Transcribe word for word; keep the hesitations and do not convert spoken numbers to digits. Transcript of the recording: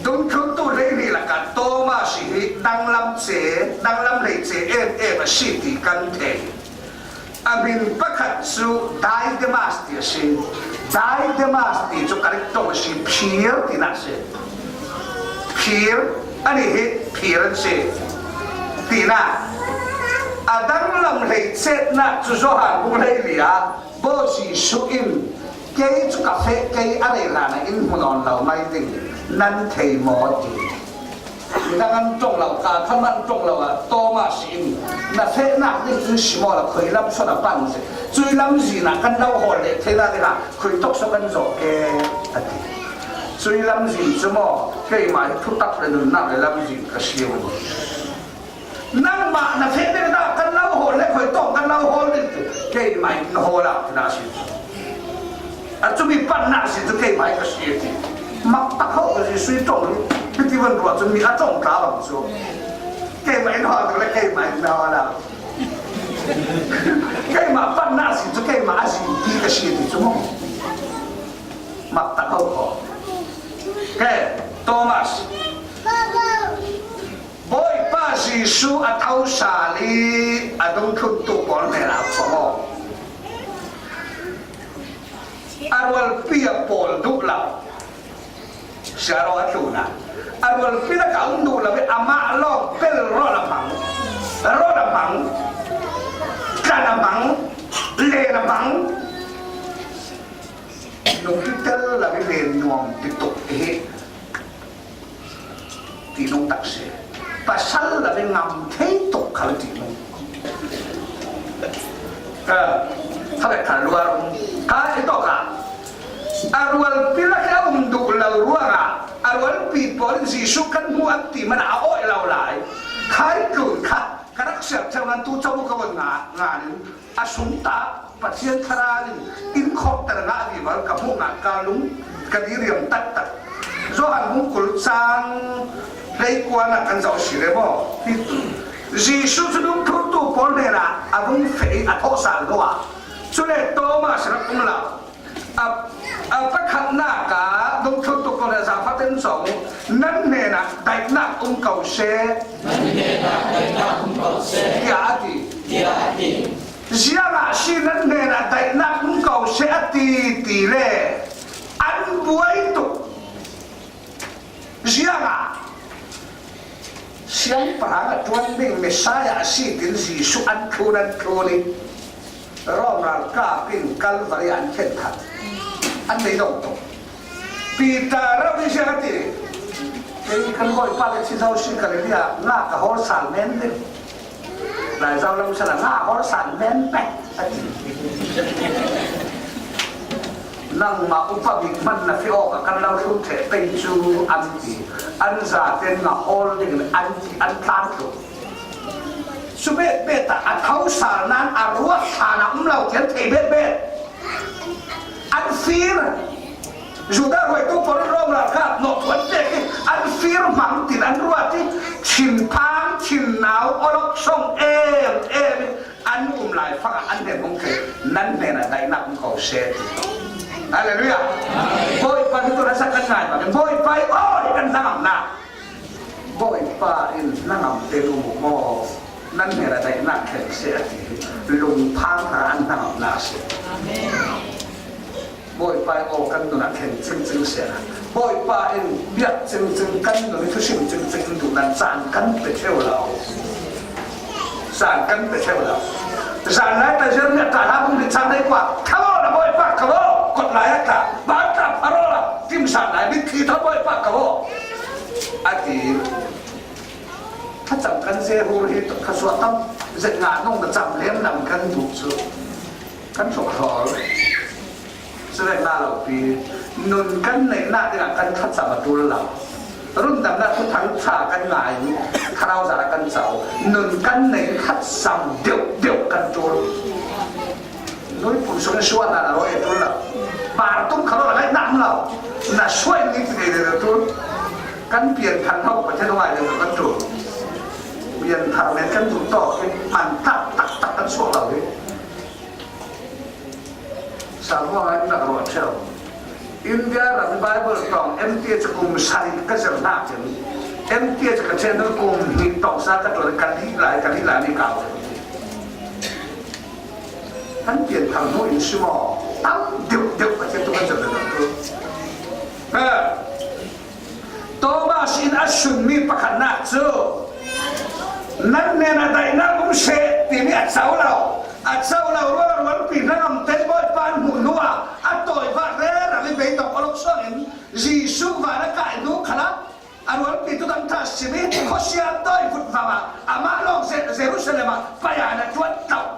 Dungthluntu hleihnih lakah Thomas hi danglam che, danglam hleiche em em a si ti kan thei. A hmin pakhat chu Didymus ti a si. Didymus ti chu Greek ṭawng a si, phir tina a si. Phir, ani hi phir an si. Tina. A danglam hleichetna chu Johan bung hleili ah, Bawi Jesuh in, "Kei chu ka feh, kei a rei hlan ah in hmu nawn lo mai ding, nan thei maw?" a ti. Midang an ṭawng lo, Kathmandu an ṭawng lo ah, Thomas in, "Na feh nak ding in si maw la, khui lam sawn a pan si. Cui lamzin ah kan lo hawl leh theihna ding ah khui tawk sawn kan zawh ke," a ti. Cui lamzin chu maw, keimah hi thutak le nunnak le lamzin ka si u. Nangmah na feh ding ah kan lo hawl le khui tawk kan lo hawl ding ti. Keimah in hawl a, tina si. A, cumi panna si chu keimah ka si ti. Mak tak ho ka si, sui ṭawng hi. Piti van ruah chu mi a ṭawng ta bang chu. Keimah in hawl le keimah in hawl a. Keimah panna si chu keimah a si ti ka si ti chu maw. Mak tak ho ko. Ke, Thomas. Bawipa Jesuh a tho sal i a dungthluntu pawl hnenah a phuang aw. A rualpi a pawl duh lo. Siaraw a tlun a. A rualpi lakah um duh lo i amah lawng bel rawl a hmang. Rawl a hmang. Tlan a hmang. Len a hmang. Nungpi tel lo i len nuam ti tuk hi. Ti nung tak si. Pasal lo i ngam thei tuk khal ti nung. Ka, kha bek kha luar um. Ka i tok a. A rualpi lakah a um duh lo ruangah a rualpi pawl in Jesuh kan hmu an ti man a awih lo lai. Khai tlun kha. Ka rak siat cheu nan tu chau ka von nga, nga nin. A sung ta, Pathian Thlarau in in khawk ta ngah vival ka hmuh ngah ka lung, ka diriam taktak. Johan bung kul chang hleikua na kan zoh si le maw? Hi, Jesuh chu dungthluntu pawl hnenah a vung feh i a thawh sal lo a. Chule Thomas rak um lo. A, a pakhatnak ah dungthluntu pawl hnenah zaangfahten sawm uh, nan hnenah daihnak um ko seh. Nan hnenah daihnak um ko seh. Tiah a ti. Tiah a ti. Ziangah si nan hnenah daihnak um ko seh a ti, ti le an buai tuk. Ziangah siangpahrang a ṭuan ding Messiah a si tin Jesuh an thlun, an thlun i Rom ralkap in Calvary an khen khat an nei dong tuk. Peter rauh hi ziang a ti. Kei kan Bawipa le thi zo si ka le lia nga ka hawl sal men ding. Lai zau lam sala nga hawl sal men pek a ti. Nangmah upa bik hman na feh awk a kan lo thlun theh pei cu an ti. An zaten nga hawl dingin an ti, an tlan thlun. Cu bet bet ah a tho sal nan a ruak hlan a um lo ti an thei bet bet. An fir. Judah hruaitu pawl in Rom ralkap nawh thu an pek i an fir hmang tin an ruat i thinphang, thinnau, awlok song em em i an um lai fangah an hnen hong thei, nan hnenah daihnak um ko seh ti. Halleluiah. Bawipa hi tu rasa kan ngai bangin Bawipa i aw hi kan hnangamnak. Bawipa in hnangamte um uh maw? Nan hnenah daihnak khen seh a ti hi. Lungphang thar an hnangamnak a si. Bawipa i aw kan nunah khen cingcing seh a. Bawipa in biak cingcing kan nun i thusim cingcing in duhdan caan kan pe ṭheu lo. Caan kan pe ṭheu lo. Zanlai ta Jeremiah ta hla bung hnih cang dei kua, "Kha aw la Bawipa, kha aw, kawt lai ah tla, baan tla phar aw la, timsan lai mitthli tha Bawipa, kha aw," a ti. Thlacam kan zehur hi kha suah tam zet ngah nung na cam lem lam kan duh cu kan hrokhrol. Cuvek hna lo pi, nun kan neihnak dingah kan thlacam a ṭul lo. Rundamnak thuthang ṭha kan ngai i thlarau zarah kan co. Nun kan nei thlacam deuh deuh kan ṭul. Nui pum sung in suahnak a rawi a ṭul lo. Bar tum kha lo, a ngaihnak lo. Na suai ni ti dei dei a ṭul. Kan pianthar hno Pathian hnu ngai deuh kan ṭul. Pianthar men kan duh tawk hi hman tak tak tak kan suak lo hi. Samuel in rak ruah ṭheu. India ram Bible tawng M T H kum sarih ka zir hnak in M T H ka channel kum hnih tawng sa ka tuan ka lih lai, ka lih lai mi kau. Kan pian thar hnu in si maw? Tam deuh deuh a chim tu kan zir deuh tu. Thomas in a sunmi pakhatnak cu, nan nen a daihnak um seh timi a co lo. A co lo rual a rualpi hnangam ten Bawipa an hmuh hnuah a tawi vak rero i beidong awlok suangin Jesuh van a kai hnu khalah a rualpi tu dang ṭha simi khuasiam tawi vut vang ah amah lawng Jerusalem ah paya na tuat tauh